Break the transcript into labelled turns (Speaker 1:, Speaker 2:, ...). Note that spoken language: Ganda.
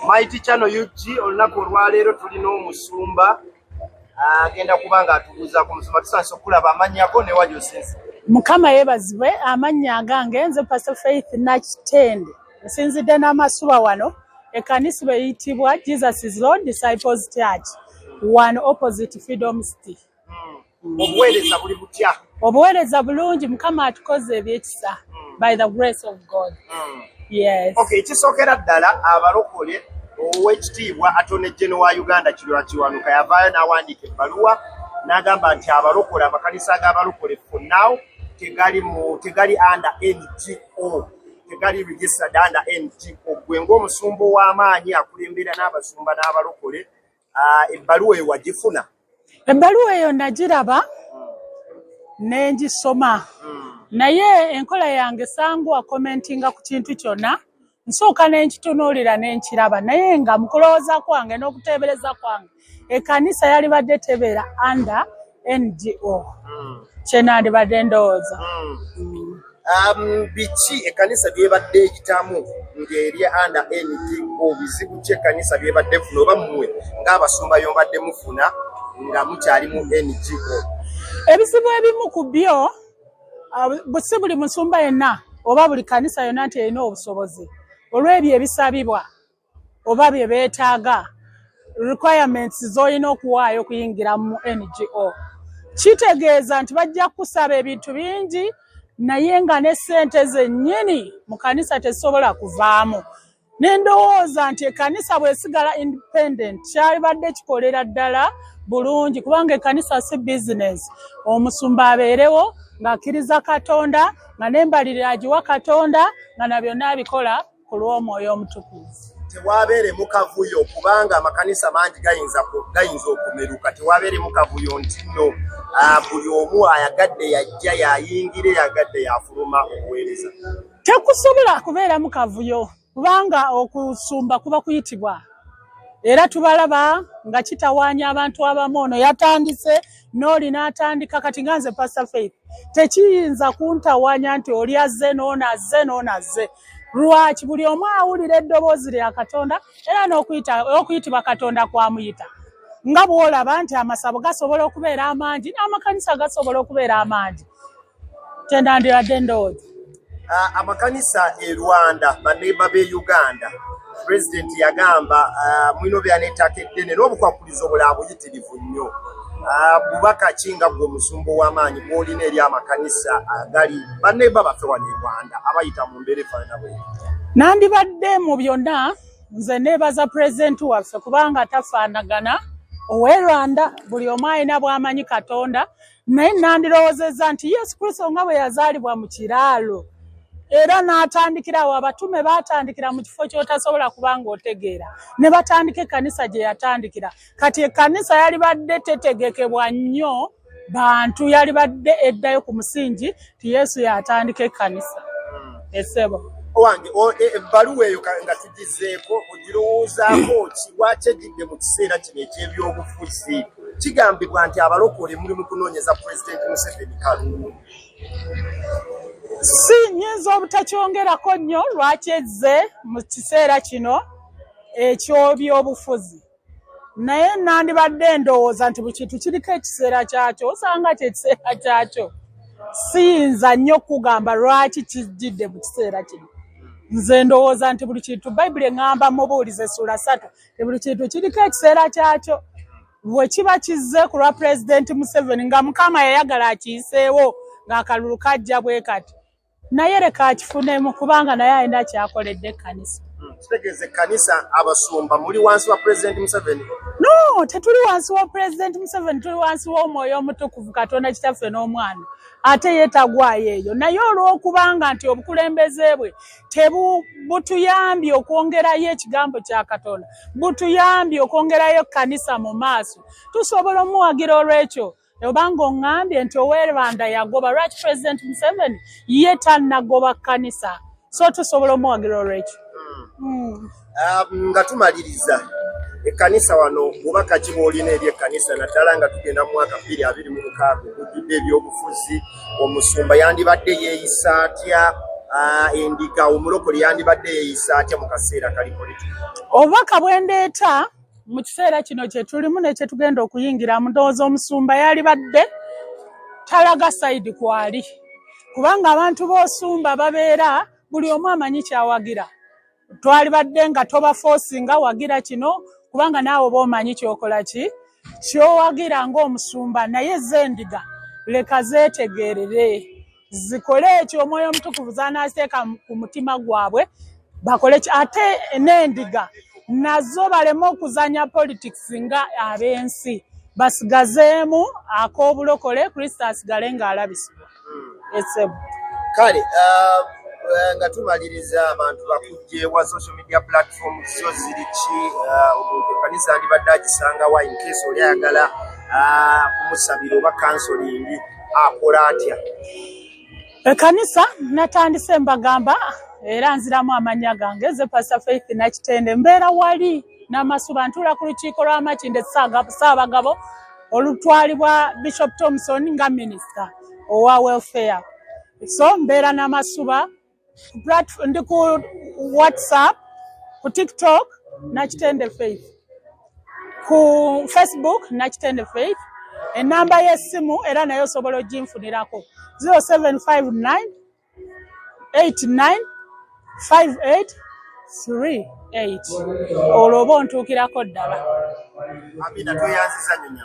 Speaker 1: Mighty Channel UG, olunaku olwaleero tulina omusumba agenda kuba nga atubuuzaako. Musumba, tusanyuse okulaba. Amannya go ne wa gy'osinzidde?
Speaker 2: Mukama yeebazibwe. Amannya agange nze Pastor Faith Nakitende, nsinzidde n'amasuba wano, ekkanisa eyitibwa Jesus is Lord Disciples Church, wano opposite Freedom City.
Speaker 1: Obuweereza buli butya?
Speaker 2: Obuweereza bulungi, Mukama atukoze ebyekisa, by the grace of God, yes.
Speaker 1: Okay, ekisookera ddala, abalokole, owekitiibwa Attorney General wa Uganda Kiryowa Kiwanuka yavaayo n'awandiika ebbaluwa n'agamba nti abalokole, amakanisa g'abalokole for now tegali mu tegali under NGO, tegali registered under NGO. Gwe ng'omusumba ow'amaanyi akulembera n'abasumba n'abalokole, ebbaluwa eyo wagifuna?
Speaker 2: Ebbaluwa eyo nagiraba ne ngisoma, naye enkola yange sangu acommentinga ku kintu kyonna, nsooka ne nkitunuulira ne nkiraba. Naye nga mu kulowooza kwange n'okuteebereza kwange, ekkanisa yalibadde tebeera under NGO, kyenandibadde ndowooza.
Speaker 1: Biki ekkanisa byebadde eyitamu ng'eri under NGO? Bizibu ki ekkanisa byebadde funa, oba mmwe ng'abasumba byobadde mufuna nga mukyali mu NGO?
Speaker 2: Ebizibu ebimu ku byo, si buli musumba yenna oba buli kanisa yonna nti erina obusobozi olw'ebyo ebisabibwa oba bye beetaaga, requirements z'olina okuwaayo okuyingira mu NGO. Kitegeeza nti bajja kusaba ebintu bingi, naye nga ne ssente zennyini mu kanisa tezisobola kuvaamu. Ne ndowooza nti ekkanisa bw'esigala independent kyalibadde kikolera ddala bulungi, kubanga ekkanisa si bizinesi. Omusumba abeerewo ng'akkiriza Katonda, nga n'embalirira agiwa Katonda, nga na byonna abikola ku lw'Omwoyo Omutukuvu.
Speaker 1: Tewabeeremu kavuyo, kubanga amakanisa mangi gayinza okumeruka? Tewabeeremu kavuyo nti nno buli omu ayagadde yajja yayingira, yagadde yafuluma obuweereza?
Speaker 2: Tekusobola kubeeramu kavuyo, kubanga okusumba kuba kuyitibwa, era tubalaba nga kitawaanya abantu abamu. Ono yatandise n'oli n'atandika. Kati nga nze Pastor Faith, tekiyinza kuntawaanya nti oli azze n'ono azze n'ono azze. Lwaki? Buli omu awulira eddoboozi lya Katonda, era n'okuyitibwa Katonda kwamuyita. Nga bw'olaba nti amasabo gasobola okubeera amangi, n'amakanisa gasobola okubeera amangi. Kyendandibadde ndowooza.
Speaker 1: Amakanisa e Rwanda, baneighbour b'e Uganda, Pulezidenti yagamba mulina obeera n'ettaka eddene n'obukwakulizo obulala buyitirivu nnyo. Bubaka ki nga gwe omusumba ow'amaanyi bw'olina eri amakanisa agali baneighbour baffe wano e Rwanda abayita mu mbeera efaanana bwe?
Speaker 2: Nandibadde mu byonna nze neebaza Pulezidenti waffe, kubanga tafaanagana ow'e Rwanda. Buli omu alina bw'amanyi Katonda, naye nandirowoozezza nti Yesu Kristo nga bwe yazaalibwa mu kiraalo era n'atandikira awo, abatume baatandikira mu kifo ky'otasobola kubanga otegeera, ne batandika ekkanisa gye yatandikira. Kati ekkanisa yalibadde tetegekebwa nnyo bantu, yalibadde eddayo ku musingi ti Yesu yatandika ekkanisa, esebo.
Speaker 1: Owange, ebbaluwa eyo nga tugizeeko, ogirowoozaako ki? Lwaki ejjidde mu kiseera kino eky'ebyobufuzi? Kigambibwa nti abalokole muli mu kunoonyeza Pulezidenti Museveni kalulu.
Speaker 2: Si nyinza obutakyongerako nnyo lwaki ezze mu kiseera kino eky'obyobufuzi, naye nandibadde ndowooza nti buli kintu kiriko ekiseera kyakyo, osanga kyekiseera kyakyo. Siyinza nnyo kugamba lwaki kijjidde mu kiseera kino. Nze ndowooza nti buli kintu, Bayibuli eŋŋamba Mubuulize essuula 3, ti buli kintu kiriko ekiseera kyakyo. Bwe kiba kizze ku lwa Pulezidenti Museveni, nga Mukama yayagala akiyiseewo ng'akalulu kajja bwe kati, naye leka akifunemu, kubanga naye alina kyakoledde ekkanisa.
Speaker 1: Kitegeeza ekkanisa, abasumba muli wansi wa Pulezidenti Museveni?
Speaker 2: No, tetuli wansi wa Pulezidenti Museveni, tuli wansi w'Omwoyo Omutukuvu, Katonda Kitaffe n'Omwana, ate yeetagwayo eyo. Naye olw'okubanga nti obukulembeze bwe butuyambye okwongerayo ekigambo kya Katonda, butuyambye okwongerayo ekkanisa mu maaso, tusobola omuwagira olw'ekyo. Obanga oŋŋambye nti ow'e Rwanda yagoba, lwaki Pulezidenti Museveni ye tannagoba kkanisa? So tusobola omuwagira olw'ekyo.
Speaker 1: Nga tumaliriza, ekkanisa wano, bubaka ki bw'olina eri ekkanisa, naddala nga tugenda mu mwaka 2026 ogujjudde ebyobufuzi? Omusumba yandibadde yeeyisa atya? Endiga omulokole yandibadde yeeyisa atya mu kaseera kali politiko?
Speaker 2: Obubaka bwendeeta mu kiseera kino kye tulimu ne kye tugenda okuyingiramu, ndowooza omusumba yalibadde talaga side kwali, kubanga abantu b'osumba babeera buli omu amanyi kyawagira. Twalibadde nga tobaforcinga wagira kino, kubanga naawe oba omanyi kyokola ki kyowagira ng'omusumba. Naye z'endiga leka zeetegeerere, zikole ekyo Omwoyo Omutukuvu z'anaateeka ku mutima gwabwe bakole ki. Ate n'endiga nazo baleme okuzanya politics nga ab'ensi, basigazeemu ak'obulokole, Kristo asigale ng'alabisibwa esebo.
Speaker 1: Kale nga tumaliriza, abantu bakujjeewa? Social media platform zo ziri ki? Omuntu ekkanisa andibadde agisangawa in case oli ayagala kumusabira oba counseling, akola atya?
Speaker 2: Ekkanisa natandise mbagamba era nziramu amannya gange, ze Pastor Faith Nakitende. Mbeera wali Namasuba, ntuula ku lukiiko lwa Makindye Ssaabagabo olutwalibwa Bishop Thompson nga minisita owa welfare. So mbeera Namasuba, ndi ku WhatsApp, ku TikTok Nakitende Faith, ku Facebook Nakitende Faith. Enamba y'essimu era naye osobola oginfunirako 0759 89 5838, olwo oba ontuukirako ddala.
Speaker 1: Amina, tweyanziza nnyo.